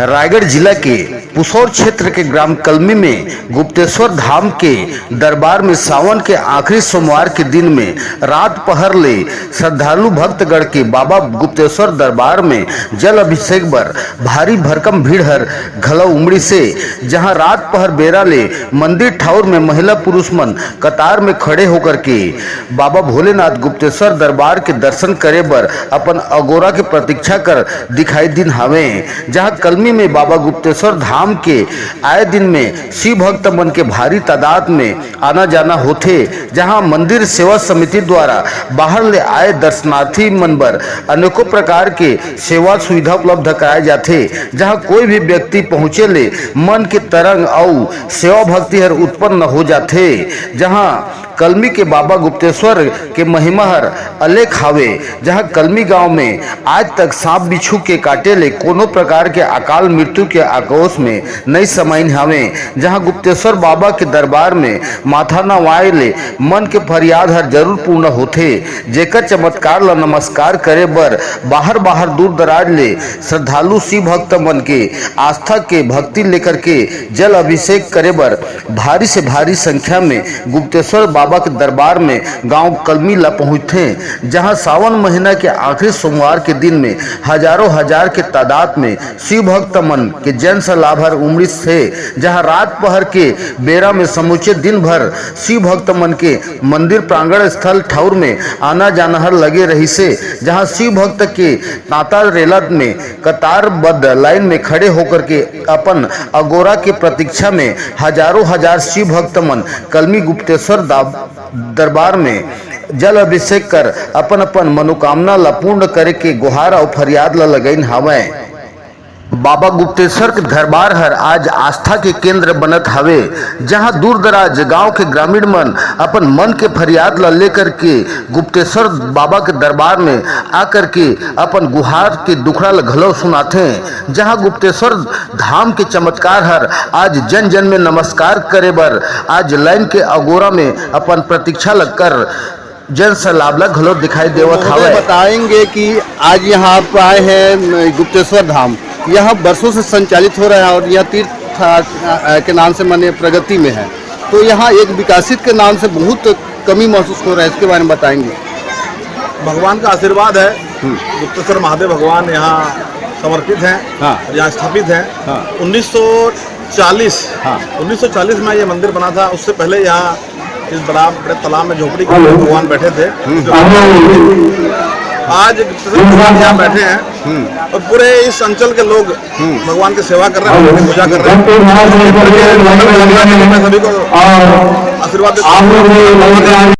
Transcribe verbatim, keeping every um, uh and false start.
रायगढ़ जिला के पुसौर क्षेत्र के ग्राम कलमी में गुप्तेश्वर धाम के दरबार में सावन के आखिरी सोमवार के दिन में रात पहर ले श्रद्धालु भक्तगण के बाबा गुप्तेश्वर दरबार में जल अभिषेक बर भारी भरकम भीड़ हर घलो उमड़िस हे, जहां रात पहर बेरा ले मंदिर ठाउर में महिला पुरुष मन कतार में खड़े होकर के बाबा भोलेनाथ गुप्तेश्वर दरबार के दर्शन करे बर अपन अगोरा के प्रतीक्षा कर दिखाई दिन हावे। जहां कलमी में बाबा गुप्तेश्वर धाम के आए दिन में शिव भक्त मन के भारी तादाद में आना जाना होथे, जहां मंदिर सेवा समिति द्वारा बाहर ले आए दर्शनार्थी मन बर अनेकों प्रकार के सेवा सुविधा उपलब्ध कराए जाथे, जहां कोई भी व्यक्ति पहुंचे ले मन के तरंग अउ सेवा भक्ति हर उत्पन्न हो जाथे। जहां कलमी के बाबा गुप्तेश्वर के महिमा हर अलेख हावे, जहां कलमी गांव में आज तक सांप बिच्छू के काटे ले कोनो प्रकार के अकाल मृत्यु के आक्रोश में नई समाइन हावे, जहां गुप्तेश्वर बाबा के दरबार में माथा नवाए ले मन के फरियाद हर जरूर पूर्ण होथे, जेकर चमत्कार ला नमस्कार करे बर बाहर बाहर दूर दराज ले श्रद्धालु शिव भक्त मन के आस्था के भक्ति लेकर के जल अभिषेक करे बर भारी से भारी संख्या में गुप्तेश्वर बाबा के दरबार में गांव कलमी ला पहुंचथे, जहां सावन महीना के आखिरी सोमवार के दिन में हजारों हजार के तादाद में शिव भक्त मन के जन सैलाब हर उमड़िस हे, जहां रात पहर के बेरा में समूचे दिन भर शिव भक्त मन के मंदिर प्रांगण स्थल ठौर में आना जाना हर लगे रहिस हे, जहां शिव भक्त के तांता रेलत में कतारबद्ध लाइन में खड़े होकर के अपन अगोरा के प्रतीक्षा में हजारों हजार शिव भक्त मन कलमी गुप्तेश्वर दा-, दरबार में जल अभिषेक कर अपन अपन मनोकामना ला पूर्ण करे के गुहार अउ फरियाद ला लगाइन हावय। बाबा गुप्तेश्वर के दरबार हर आज आस्था के केंद्र बनत हवे, जहां दूर दराज गांव के ग्रामीण मन अपन मन के फरियाद ला लेकर के गुप्तेश्वर बाबा के दरबार में आकर के अपन गुहार के दुखड़ा ला घलो सुनाथे, जहां गुप्तेश्वर धाम के चमत्कार हर आज जन जन में नमस्कार करे बर आज लाइन के अगोरा में अपन प्रतीक्षा ला कर जन सैलाब ला घलो दिखाई देवत महोदय हवय। बताएंगे कि आज यहाँ आप आए हैं, अ, गुप्तेश्वर धाम। यहाँ बरसों से संचालित हो रहा है और यह तीर्थ, अ, अ, के नाम से माने प्रगति में है, तो यहाँ एक विकासित के नाम से बहुत कमी महसूस हो रहा है, इसके बारे में बताएंगे। भगवान का आशीर्वाद है, हम्म। गुप्तेश्वर महादेव भगवान यहाँ समर्पित हैं हाँ। और यहाँ स्थापित हैं। हाँ। उन्नीस सौ चालीस, हाँ। उन्नीस सौ चालीस में ये मंदिर बना था, उससे पहले यहाँ इस बड़ा बड़े तालाब में झोपड़ी के अंदर भगवान बैठे थे। हम्म। आज यहाँ बैठे हैं हम्म। और पूरे इस अंचल के लोग हम्म। भगवान की सेवा कर रहे हैं, भगवान की पूजा कर रहे हैं। मैं सभी को आशीर्वाद देता हूँ।